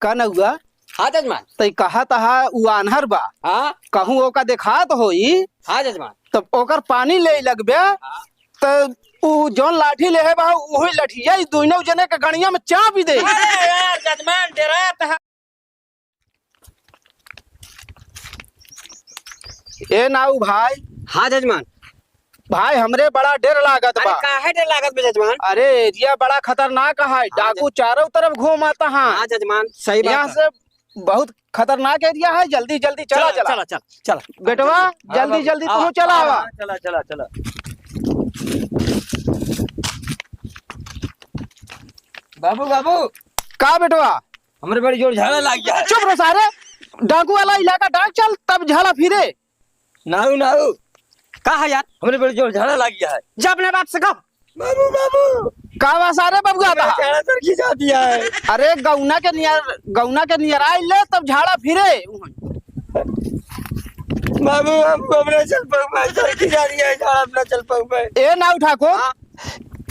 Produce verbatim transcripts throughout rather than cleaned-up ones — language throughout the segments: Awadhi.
का नौआ? हाँ जजमान। तई कहा तहा उ आन्हर बा। हाँ। कहूँ ओका देखात होई। हाँ जजमान। तब ओकर पानी लेइ लगबे। हाँ। त उ जौन लाठी लेहे बा, उही लठिया ई दुइनौ जने के गड़िया में चापि दे। अरे यार जजमान, डेरात ह। ए नाऊ भाई। हाँ जजमान। भाई, हमरे बड़ा डेर लागत बा। अरे काहे डेर लागत बा जजमान? अरे, एरिया बड़ा खतरनाक है, हाँ, डाकू चारों तरफ घूमत हैं। हाँ जजमान, सही बात है। यहाँ से बहुत खतरनाक एरिया है, जल्दी जल्दी चला, चला, चला। चला, चला, चला। बेटवा, हाँ जल्दी बाबू, जल्दी आवा, तू चला आवा, आवा। चला, चला, चला। बाबू, बाबू। का बेटवा? हमरे बड़ी जोर झाड़ा लाग गया है। चुप रह सारे, डाकू वाला इलाका डाक चल, तब झाड़ा फिरे। नाऊ, नाऊ। का है यार? हमरे बड़ी जोर झाड़ा लाग गया है। जा अपने बाप से कह। बाबू, बाबू। का बा सारे बबुआ बा? झाड़ा सर खिंचा दिया है। अरे गौना के नियर, गौना के नियर आइ ले तब झाड़ा फिरे। बाबू, बाबू, अपना चल पग में सर खिंचा दिया है, झाड़ा अपना चल पग में। ए नाऊ ठाकुर, हाँ।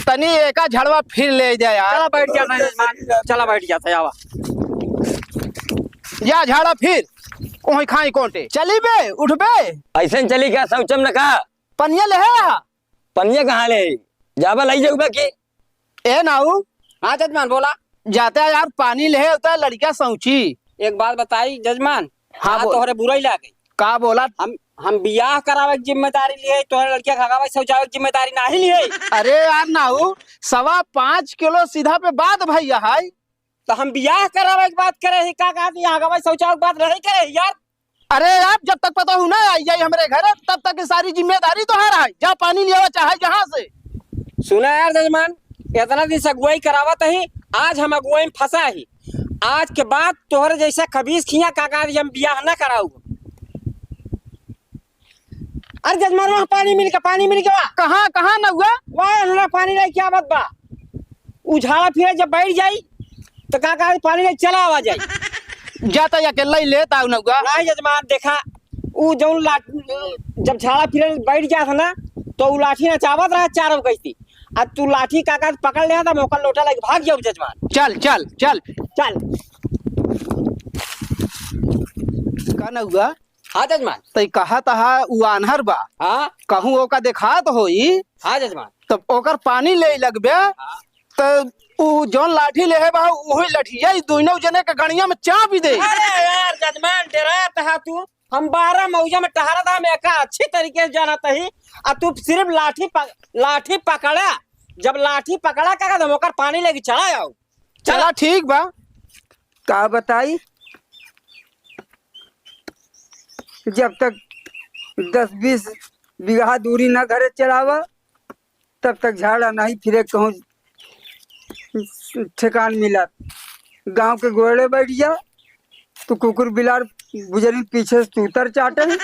तनी एका झाड़वा फिर ले जा यार। चला बैठ जा, नहीं, जजमान। चला बैठ जा, आवा। या झाड़ा फिर, ओही खाई कोटे। चली बे, उठबे। ऐसे न चली का, शौचम न का? पनिया लेहे आ। पनिया कहाँ ले? जाबा लाई जाऊबा की? ए नाऊ। हाँ जजमान, बोला। जाते यार, पानी लेहे होता लड़किया सौची। एक बात बताई जजमान, हाँ, आज बोल। तोहरे बुराई लागे। का बोला? हम, हम बियाह करावे के जिम्मेदारी लिए, तोहरे लड़किया खगावे सौचावे के जिम्मेदारी नाही लिए। अरे यार नाऊ, सवा पाँच किलो सीधा पे बात भैया है। तो हम बियाह करावे के बात करे ही, का कहत यहाँ गवाई शौचालय के बात नहीं करे ही यार। अरे यार, जब तक पता हूँ ना आई जाई हमरे घर, तब तक की सारी जिम्मेदारी तोहार है। जा पानी लियावा चाहे जहाँ से। सुना यार जजमान, इतना दिन से अगुवाई करावत ही, आज हम अगुवाई में फंसा ही। आज के बाद तोहरे जैसा खबीस खिया काका हम बियाह ना कराऊ। अरे जजमान, वहाँ पानी मिल के, पानी मिल के वहाँ। कहाँ, कहाँ नौआ? वहाँ हमरा पानी लेके आवत बा। उ झाड़ा फिरे जब बैठ जाई, तो का कहा, पानी लेके चला आवा जाई। जा तो अकेला ही लेत आऊ नौआ। नहीं जजमान, देखा, उ जौन लाठ-, जब झाड़ा फिरे बैठ जात ना, तो उ लाठी नचावत रहा चारों कैसी। आ तू लाठी का का पकड़ ले, तो मौका लोटा लेके भाग जाऊ जजमान। चल, चल, चल। चल। का नौआ? हाँ जजमान। तई कहा तहा उ आन्हर बा। हाँ। कहूँ ओका देखात होई। हाँ जजमान। तब ओकर पानी लेइ लगबे, हाँ। त उ जौन लाठी लेहे बा, उही लठिया ई दुइनौ जने के गड़िया में चापि दे। अरे यार जजमान, डेरात हा तू। हम बारह मौजा में टहरत हा, हम एका अच्छी तरीके से जानत ही, आ तू सिर्फ लाठी प-, लाठी पकड़ा। जब लाठी पकड़ा का, हम ओकर पानी लेके चला आऊ। चला, ठीक बा। का बताई, जब तक दस बीस बीघा दूरी ना घरे चलावा, तब तक झाड़ा नहीं फिरे कहूँ ठेकान मिला। गाँव के गोड़े बैठ जा, तो कुकुर बिलार गुजरी पीछे से सूतर चाटे,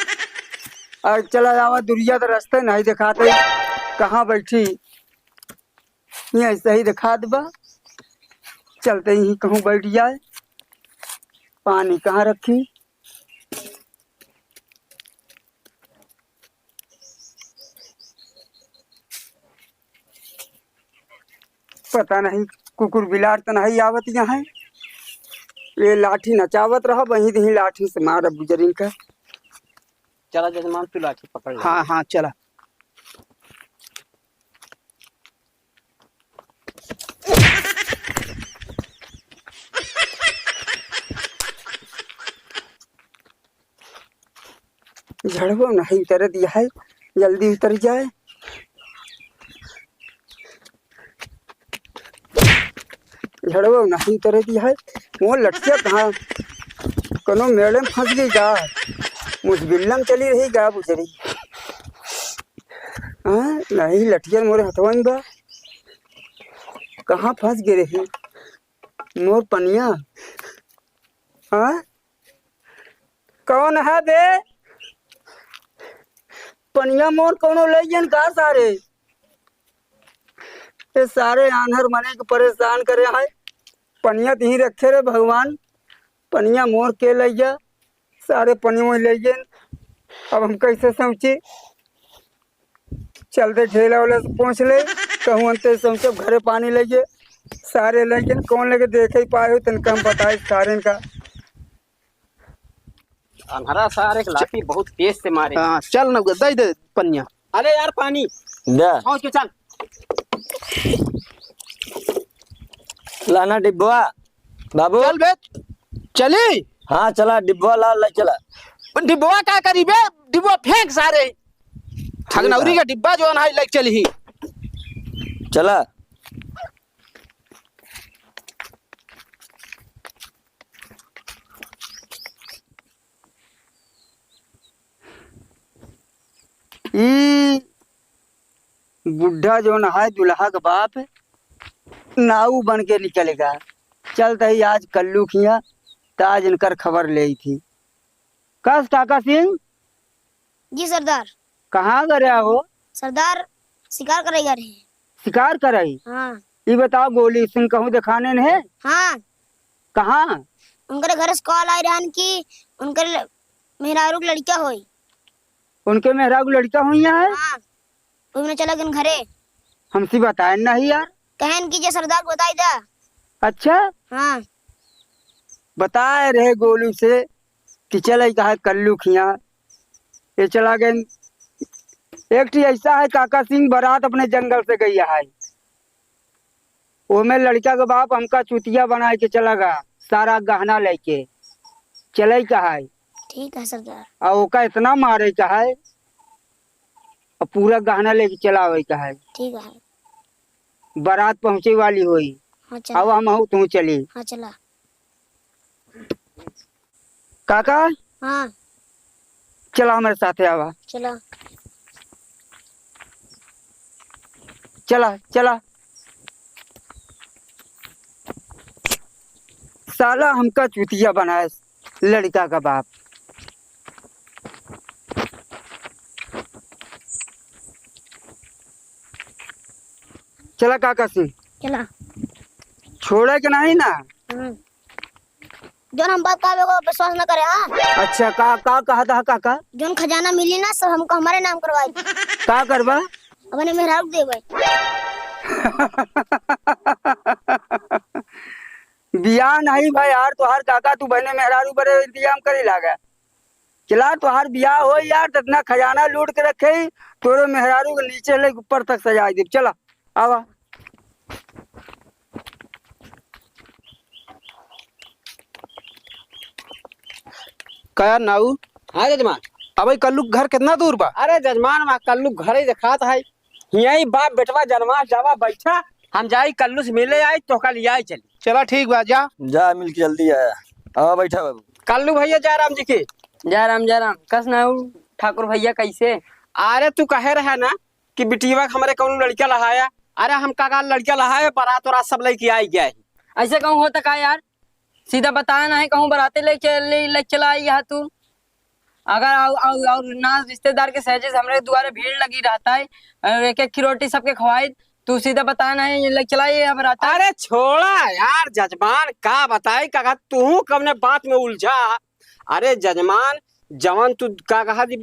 और चला जावा दुरिया तो रास्ते नहीं दिखाते, कहाँ बैठी। ये ऐसे ही दिखात बा, चलते ही कहूँ बैठ जाए, पानी कहाँ रखी। पता नहीं कुकुर बिलार तो नहीं आवत यहाँ। ये लाठी नचावत रहा, वहीं दही लाठी से मारब गुजरिन का। चला जजमान, तू लाठी पकड़ ले। हाँ, हाँ, चला। झड़वो नहीं उतर दिया है, जल्दी उतर जाए। झड़वो नहीं उतर दिया है, वो लठिया कहाँ, कोनो मेड़े में फंस गई का, मुश्किल में चली रही का बुझरी। हाँ, नहीं, लठिया मोरे हथवा में बा। कहाँ फंस गए रही मोर पनिया? हाँ, कौन है बे? पनिया मोर कौनो ले जन का सारे? ये सारे आन्हर मने के परेशान करे हैं। पनिया तहीं रखे रे भगवान, पनिया मोर के ले जा। सारे पनिया ले जन। अब हम कैसे सोची? चलते ढेला वाला से पहुँच ले, कहूँ अंते से हम सब घरे पानी लइए। सारे लइकन कौन लगे देखे ही पाए हो, तन कम बताए सारे का। अन्हरा सारे के लाठी बहुत तेज से मारे। हाँ, चल ना, दे दे पनिया। अरे यार, पानी। दे। पहुँच के चल। लाना डिब्बा, बाबू। चल बे, चली। हाँ, चला, डिब्बा ला, ले चला। डिब्बा का करी बे? डिब्बा फेंक सारे। ठीक है। ठगनौरी का डिब्बा जौन है, ले चली। चला। ई बुढ़ा जौन है, दुल्हा के बाप, नाऊ बन के निकलेगा। चलत ही आज कल्लू खिया, त आज इनकर खबर लेई थी। कस काका सिंह? जी सरदार। कहाँ गया हो? सरदार, शिकार करे गए रहे। शिकार करे? हाँ। ई बताओ, गोली सिंह कहूँ देखाने न है? हाँ। कहाँ? उनकरे घर से call आए रहन कि उनकरे ल-, मेहरारू के लड़का होई। उनके मेहरारू के लड़का होई यहाँ है? हाँ। वो अपने चला गन घरे। हमसे बताए नहीं यार। कहन कि जे सरदार को बताई दा। अच्छा? हाँ। बताए रहे गोलू से कि चले कहा कल्लू खिया, ये चला गए। एक ठी ऐसा है, काका सिंह, बारात अपने जंगल से गई है, ओमे लड़का के बाप हमका चुतिया बनाए के चला गया, सारा गहना लेके चले का है। ठीक है सरदार। आ ओका इतना मारे का है, और पूरा गहना लेके चला आवे का है। ठीक है। बारात पहुँचे वाली होई। हाँ, चला। अब हम आहू तू चली। हाँ, चला। काका? हाँ। चला हमरे साथे आवा। चला। चला, चला। साला हमका चूतिया बनाए, लड़का का बाप। चला काका सिंह। चला। छोड़े के नहीं ना? हम्म। जौन हम बात कहबे को विश्वास न करे, हाँ? अच्छा, का, का कहत ह काका? जौन खजाना मिली ना, सब हमको हमारे नाम करवाई। का करबा? अपने मेहरारू के देबे। बियाह नहीं भाई यार, तोहार काका तू बहने मेहरारू बरे इंतजाम करे लागा। चला तोहार बियाह हो यार, त इतना खजाना लूट के रखे, तोरे मेहरारू के नीचे ले ऊपर तक सजाई देब। चला। आवा। का यार नाऊ? हाँ जजमान। अबे कल्लू के घर कितना दूर बा? अरे जजमान, वहाँ कल्लू के घर ही देखात है। यही बाप बेटवा जनवास जावा बैठा, हम जाई कल्लू से मिले आई, तोहका लियाई चली। चला ठीक बा, जा। जा मिल के जल्दी आया। आवा बैठा बाबू। कल्लू भैया जय राम जी की। जय राम, जय राम। कस नाऊ ठाकुर भैया कैसे? अरे तू कहे रहे ना कि बिटिया के हमरे कौनो लड़का लहाया। अरे हम का, का लड़का लहाए, बारात वारात सब लेके आई गया है। ऐसे कहूँ होता का यार? सीधा बताया नहीं, कहूँ बराते ले चल, ले, ले चला आई यहाँ तू। अगर और, और, और ना रिश्तेदार के सहजे से हमरे दुआरे भीड़ लगी रहता है और एक एक की रोटी सबके खवाई, तू सीधा बताया नहीं, ले चला आई यहाँ बराते। अरे छोड़ा यार जजमान, का बताई काका, तू कवने बात में उलझा। अरे जजमान, जवन तू का कहा दी,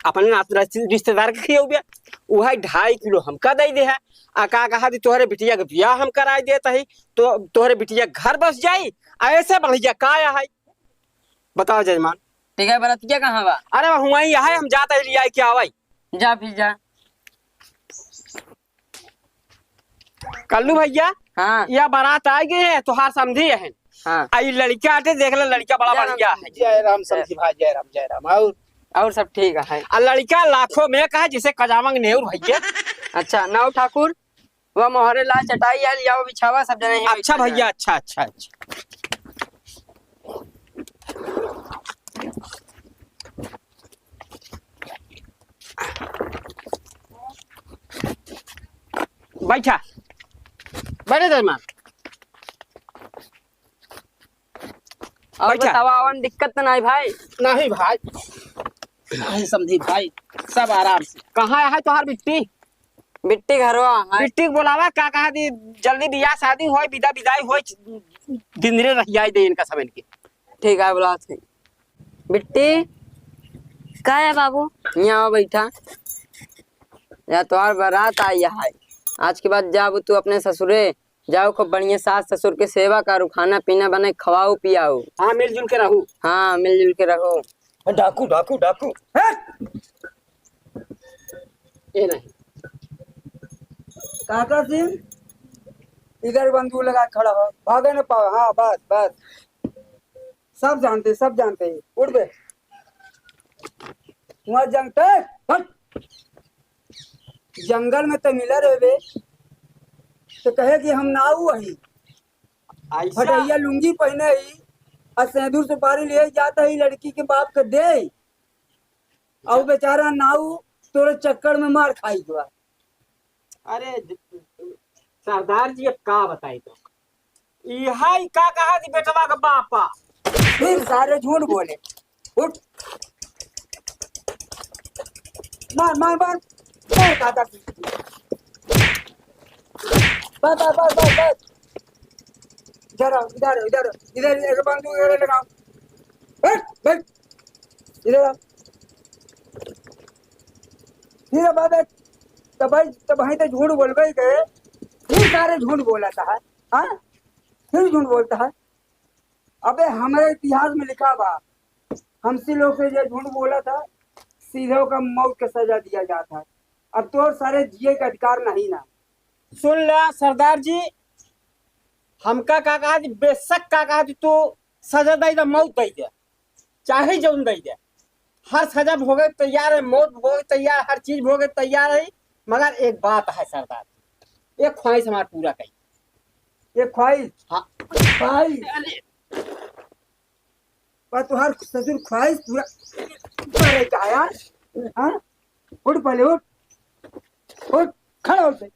अपने नात-, रिश्तेदार के खियौबे, उहे ढाई किलो हमका दे दे है। आ का कहा दी, तोहरे बिटिया के बियाह हम कराई देत ही, तो तोहरे बिटिया घर बस जाई, आ ऐसे बढ़िया का है? बताओ जजमान। ठीक है, बरतिया कहाँ बा? अरे हुआई है, हम जात ही लियाई के आवई। जा फिर जा। कल्लू भैया, हाँ। या बारात आ गए है, तोहार समधी है। हाँ। आ ई लड़का आटे, देख ले, लड़का बड़ा जय राम बढ़िया समधी। है। जय राम समधी भाई, जय राम, जय राम। और? और सब ठीक है। आ लड़का लाखों में कहे, जिसे कजामंग नेउर भैया। अच्छा, नाऊ ठाकुर, वह मोहरे ला चटाई आ लियाओ बिछावा, सब जने ही अच्छा बैठा भैया, जाए। अच्छा, अच्छा, अच्छा। बैठा। बैठे जजमान। और बैठा। बतावा, अवन दिक्कत तो नहीं भाई? नहीं भाई, नहीं समधी भाई, सब आराम से। कहाँ है तोहार बिट्टी? बिट्टी घरवा है। बिट्टी के बोलावा, का कहा दी, जल्दी बियाह शादी होय, विदा विदाई होय, दिन रे रहियाई दे इनका सब इनके। ठीक है, बुलात है। बिट्टी। का है बाबू? यहाँ आओ बैठा। या तोहार बारात आई है। आज के बाद जाबू तू अपने ससुरे, जाओ, खूब बढ़िया सास ससुर के सेवा करू, खाना पीना बनाई, खवाऊ पियाऊ। हाँ, मिलजुल के रहू। हाँ, मिलजुल के रहू। डाकू, डाकू, डाकू। हट! ये नहीं। काका सिंह, इधर बंदूक लगा के खड़ा हो, भागे न पाओ। हाँ, बस, बस। सब जानते, सब जानते हैं। उठ बे। वहाँ जंगल, हट। जंगल में तो मिला रहे बे, तो कहे कि हम नाऊ हई। ऐसा? फटैया लुंगी पहने ही, और सेंदूर सुपारी ले जाता ही लड़की के बाप के दे। और बेचारा नाऊ तोरे चक्कर में मार खाई गवा। अरे ज-, सरदार जी, अब का बताई तो? इहा ई का कहा थी बेटवा का बापा? फिर सारे झूठ बोले। उठ। मार, मार, मार। मार, काका। बस, बस, बस, बस, बस। इधर आओ, इधर आओ, इधर आओ। इधर, इधर, बंदूक इधर लगाओ। बैठ, बैठ। इधर आओ। फिर अब बैठ। तब भाई, तब भाई तो झूठ बोल गए, गए। फिर सारे झूठ बोला था, हाँ? फिर झूठ बोलता है। अबे, हमारे इतिहास में लिखा बा, हमसे लोग से जे झूठ बोला था, सीधे ओका मौत के सजा दिया जाता है। अब तो सारे जिए के अधिकार नहीं ना। सुन ला सरदार जी, हमका का कहा जी, बेशक का कहा जी, तू सजा दे दे, मौत दे दे, चाहे जौन दे दे, हर सजा भोगे तैयार है, मौत भोगे तैयार, हर चीज भोगे तैयार है, मगर एक बात है सरदार, एक ख्वाहिश हमार पूरा करी। एक ख्वाहिश? हाँ। भाई, अरे। पर तुहार ससुर ख्वाहिश पूरा करे का यार? हाँ? उठ पहले, उठ। उठ, खड़ा हो से।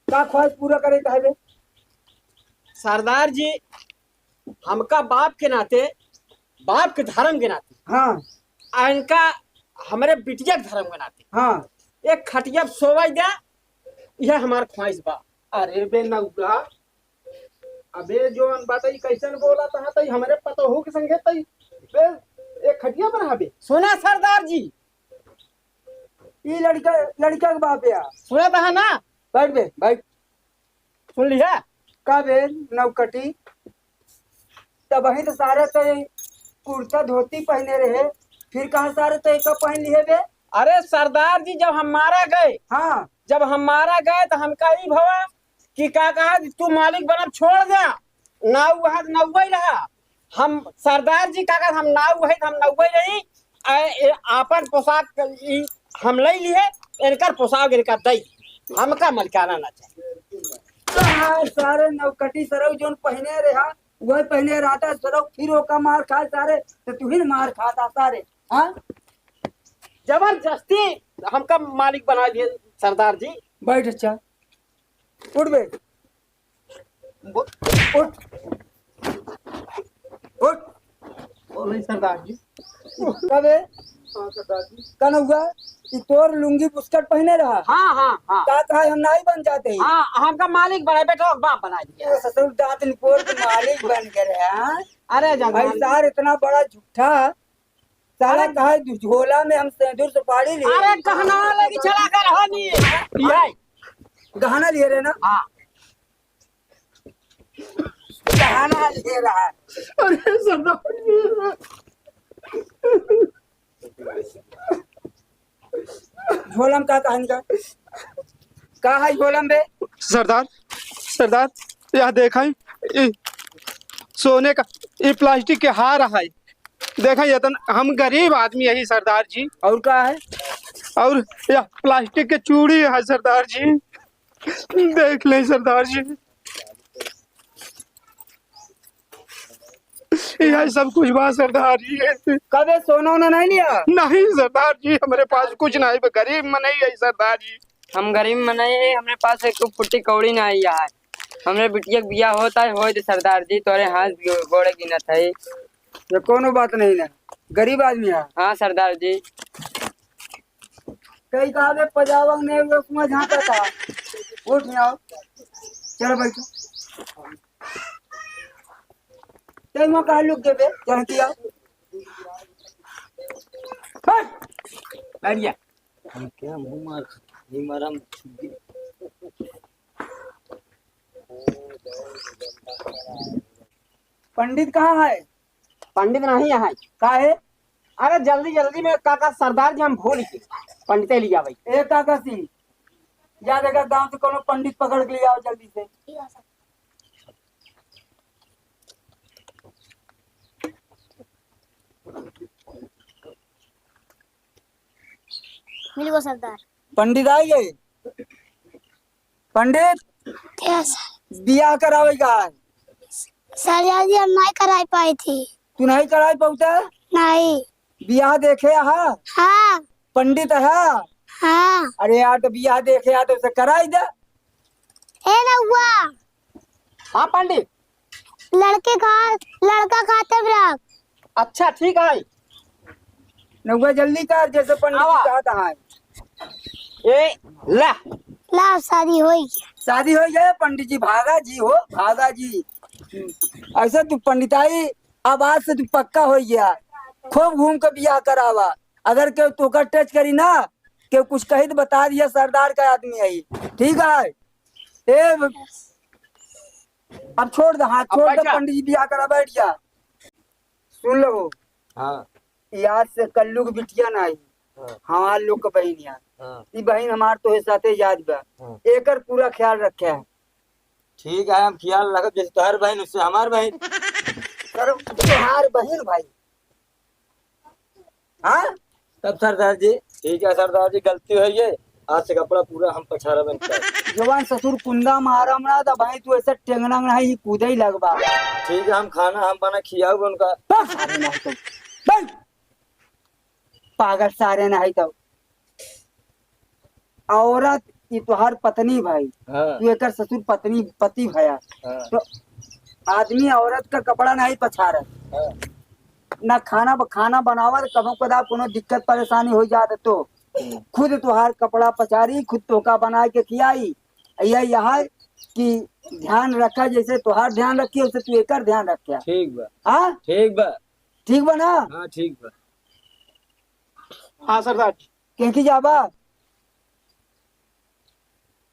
का ख्वाहिश पूरा करे का है बे? सरदार जी, हमका बाप के नाते, बाप के धर्म के नाते, हाँ। आ इनका हमरे बिटिया के धर्म के नाते, हाँ। एक खटिया पे सोवाई दे, यह हमार ख्वाहिश बा। अरे बे नौरा, अबे जौन बाटे ई कैसन बोला तहा तई हमरे पतोहू के संगे तई बे एक खटिया पर हबे। सुना सरदार जी, ई लड़का, लड़का के बाप या। सुना तहा ना? बैठ बे, बैठ। सुन लिया? का बे नौकटी? तबही तो सारे तो कुर्ता धोती पहने रहे, फिर कहाँ सारे तो एक पहन लिए बे? अरे सरदार जी, जब हम मारा गए, हाँ। जब हम मारा गए तो हमका ई भवा कि का कहा कि तू मालिक बनब छोड़ दे, नाऊ वहाँ नौवे रहा। हम सरदार जी का कहा, हम नाऊ है, हम नौवे रही। ए, ए, आपन पोशाक ई हम ले लिए, इनकर पोशाक इनका दई, हमका मलिकाना ना चाहिए। तो हाँ, सारे नौकटी सरऊ जोन पहने रहा, वही पहने रहता सरऊ, फिर ओका मार खाए सारे, तो तू ही न मार खाता सारे, हाँ? जबरदस्ती हमका मालिक बना दिए सरदार जी। बैठ अच्छा, उठ बे। बो-, उठ। उठ। बोले सरदार जी। का बे? हाँ सरदार जी। का न हुआ? ई तोर लुंगी बुस्कट पहने रहा? हाँ, हाँ, हाँ। का कहा हम नाई बन जाते हैं? हाँ, हमका मालिक बनाए, बेटवा के बाप बनाए दिया। ये ससुर दांत निपोर के मालिक बन गए रहे, हाँ? अरे जगवान। भाई सार इतना बड़ा झूठा, साला अरे कहा झोला में हम सेंदूर सुपारी लिए। अरे गहना लगी चला कर हो नहीं। ये। गहना लिए रहे ना? हाँ। कहाँ ना ले रहा है? अरे सरदार जी। झोलम का कहानी का? का है झोलम बे? सरदार, सरदार, यह देखा, ई सोने का, ई प्लास्टिक के हार है। देखा, ये तो हम गरीब आदमी यही सरदार जी। और का है? और यह प्लास्टिक के चूड़ी है सरदार जी। देख ले सरदार जी, यह सब कुछ बा सरदार जी। कबे सोना वोना नहीं लिया? नहीं सरदार जी, हमरे पास कुछ नहीं बा, गरीब मनई है सरदार जी। हम गरीब मनई है, हमरे पास एक फुट्टी कौड़ी नहीं है। हमरे बिटिया के बियाह होता है, होए दे सरदार जी, तोरे हाथ गोड़े गिनत है। ये कोनो बात नहीं ना, गरीब आदमी है। हाँ सरदार जी। कई कहा बे पजावक ने वो कुआं झांका था। उठ यहाँ। चलो बैठो। तै वहाँ कहाँ लुक गए बे? जानती आओ। हट! बैठ जा। हम क्या मुंह मार, नहीं मारा, हम छुप गए। पंडित कहाँ है? पंडित नहीं है। का है? अरे जल्दी जल्दी में काका सरदार जी हम भूल गए, पंडिते लिया भाई। ए काका सिंह, जा देखा गांव से कोनो पंडित पकड़ के ले आओ जल्दी से। मिल गो सरदार। पंडित आ गए। पंडित, क्या सर? बियाह करावे का है? सर, यार, ये हम नहीं कराई पाई थी। तू नहीं कराई पाउता? नहीं। बियाह देखे हा? हाँ। पंडित हा? हाँ। अरे यार, तो बियाह देखे हा तो उसे कराई दे। ए नौआ। हाँ पंडित। लड़के का, लड़का खाते में रख। अच्छा ठीक है। नौआ जल्दी कर, जैसे पंडित जी आवा। कहत हैं। ए ला। ला, शादी होई गया। शादी होई गया, पंडित जी भागा जी हो, भागा जी। ऐसे तू पंडिताई, अब आज से तू पक्का होई गया। खूब घूम के बियाह करावा। अगर केहू तोका टच करी ना, केहू कुछ कही तो बता दिया, सरदार का आदमी है, ठीक है? ए, अब छोड़ दे, हाँ, अब छोड़ दे, बैठा। पंडित जी बियाह करा, बैठ जा। सुन लो। हाँ। याद से कल्लू के बिटिया ना आई। हाँ। हमार लोग के बहिन यार। हाँ। ई बहिन हमार तोहे साथे याद बा। हाँ। एकर पूरा ख्याल रखे है। ठीक है, हम ख्याल रखब, जैसे तोहार बहिन, उससे हमार बहिन। सर, तोहार बहिन भाई। हाँ? तब सरदार जी, ठीक है सरदार जी, गलती होई है, आज से कपड़ा पूरा हम पछाड़ा बन कर। जवान ससुर कुंदा मारम ना, तो भाई तू ऐसे टेंगना नहीं, कूदे ही लगबा। ठीक है, हम खाना हम बना खियाऊ उनका। बस, सारे नहीं तो। बस। पागल सारे नहीं तो। औरत, ई तोहार पत्नी भाई, हाँ। तू एकर ससुर पत्नी, पति भया। हाँ। तो आदमी औरत का कपड़ा नहीं पछाड़े। हाँ। ना खाना ब-, खाना बनावत, कभो कदा कोनो दिक्कत परेशानी हो जात तो हम्म। खुद तोहार कपड़ा पछाड़ी, खुद तोका बना के खियाई। यह, यह है कि ध्यान रखा, जैसे तोहार ध्यान रखी, वैसे तू एकर ध्यान रखे। ठीक बा। हाँ? ठीक बा। ठीक बा ना? हाँ, ठीक बा। हाँ सरदार जी। केंकी जाबा?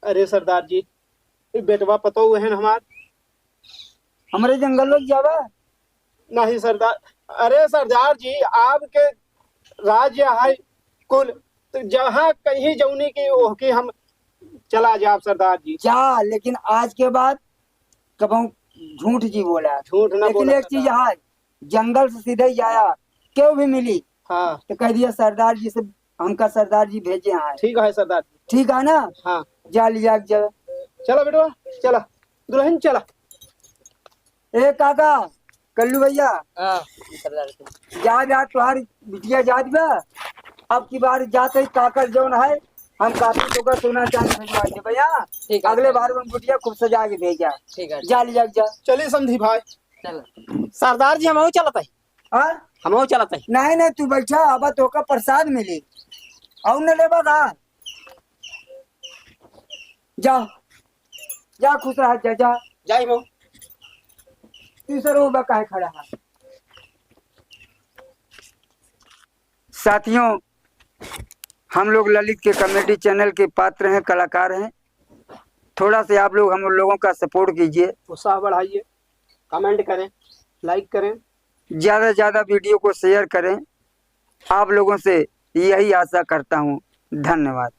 अरे सरदार जी, ई बेटवा पतोह हन हमार। हमरे जंगल में जाबा? नहीं सरदार, अरे सरदार जी, आपके राज्य है कुल, तो जहाँ कहीं जौनी की ओहकी हम चला जाब सरदार जी। जा, लेकिन आज के बाद कबहूँ झूठ जी बोला। झूठ ना लेकिन बोला एक चीज सरदार। है, जंगल से सीधे ही आया, केहू भी मिली, हाँ। तो कह दिया, "सरदार जी से, हमका सरदार जी भेजे हैं।" ठीक है सरदार जी। ठीक है ना? हाँ। जा लिया, जा। चला बेटवा, चला। दुल्हन चला। ए काका, कल्लू भैया। हाँ, सरदार जी। जा, जा, तोहार बिटिया जात बा। अब की बार जात है काका जौन है, हम काफी तोका सोना चांदी भेजवा दे भैया। ठीक है, अगले सर। बार हम बिटिया खूब सजा के भेजा। ठीक है। जा लिया, जा। चलिए समधी भाई। चल। सरदार जी, हमहू चलत है। हाँ? हमहू चलत है। नहीं, नहीं, तू बैठा, अब तोका प्रसाद मिली। और न लेबा का? जा, जा, खुश रह, जा, जा। जाई हो। तू सर वो बा काहे खड़ा है? साथियों, हम लोग ललित के comedy channel के पात्र हैं, कलाकार हैं। थोड़ा सा आप लोग हम लोगों का support कीजिए, उत्साह बढ़ाइए, comment करें, like करें, ज़्यादा से ज़्यादा video को share करें। आप लोगों से यही आशा करता हूँ। धन्यवाद।